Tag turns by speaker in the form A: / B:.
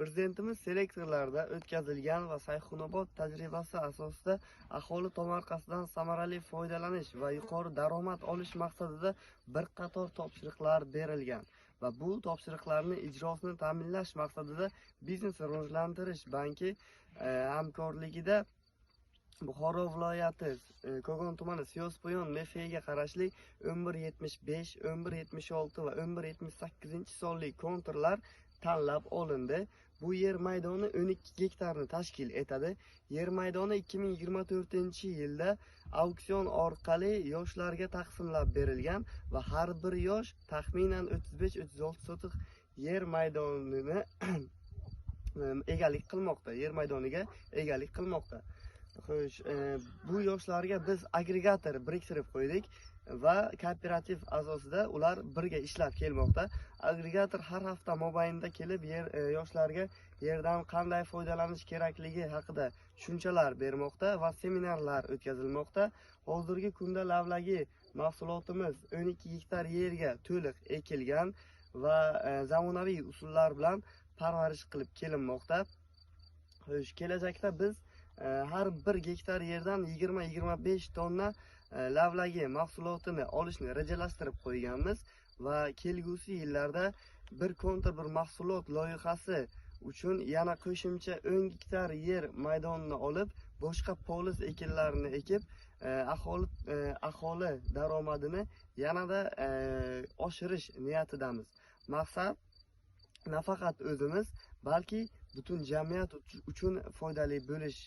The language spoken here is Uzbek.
A: Prezidentimiz selektorlarda o'tkazilgan va Sayxunobod tajribasi asosida aholi tomorqasidan samarali foydalanish va yuqori daromad olish maqsadida bir qator topshiriqlar berilgan va bu topshiriqlarni ijrosini ta'minlash maqsadida Biznes rivojlantirish banki hamkorligida Buxoro viloyati Kogon tumani Siyospoyon MFga qarashli 11.75, 11.76 va 11.78 sonli konturlar tanlab olindi. Bu yer maydoni 12 gektarni tashkil etadi. Yer maydoni 2024 yilda auksion orqali yoshlarga taqsimlab berilgan va har bir yosh taxminan 35-36 sotix yer maydonini egalik qilmoqda, yer maydoniga egalik qilmoqda. Xo'sh, bu yoshlarga biz agregator biriktirib qo'ydik va kooperativ asosida ular birga ishlab kelmoqda. Agregator har hafta mobaynida kelib yoshlarga yerdan qanday foydalanish kerakligi haqida tushunchalar bermoqda va seminarlar o'tkazilmoqda. Hozirgi kunda lavlagi mahsulotimiz 12 gektar yerga to'liq ekilgan va zamonaviy usullar bilan parvarish qilib kelinmoqda. Xo'sh, kelajakda biz har bir gektar yerdan 20-25 tonna lavlagi mahsulotini olishni rejalashtirib qo'yganmiz va kelgusi yillarda bir kontur bir mahsulot loyihasi uchun yana qo'shimcha 10 gektar yer maydonini olib, boshqa poliz ekinlarini ekib, aholi daromadini yanada oshirish niyatidamiz. Maqsad nafaqat o'zimiz, balki butun jamiyat uchun foydali bo'lish.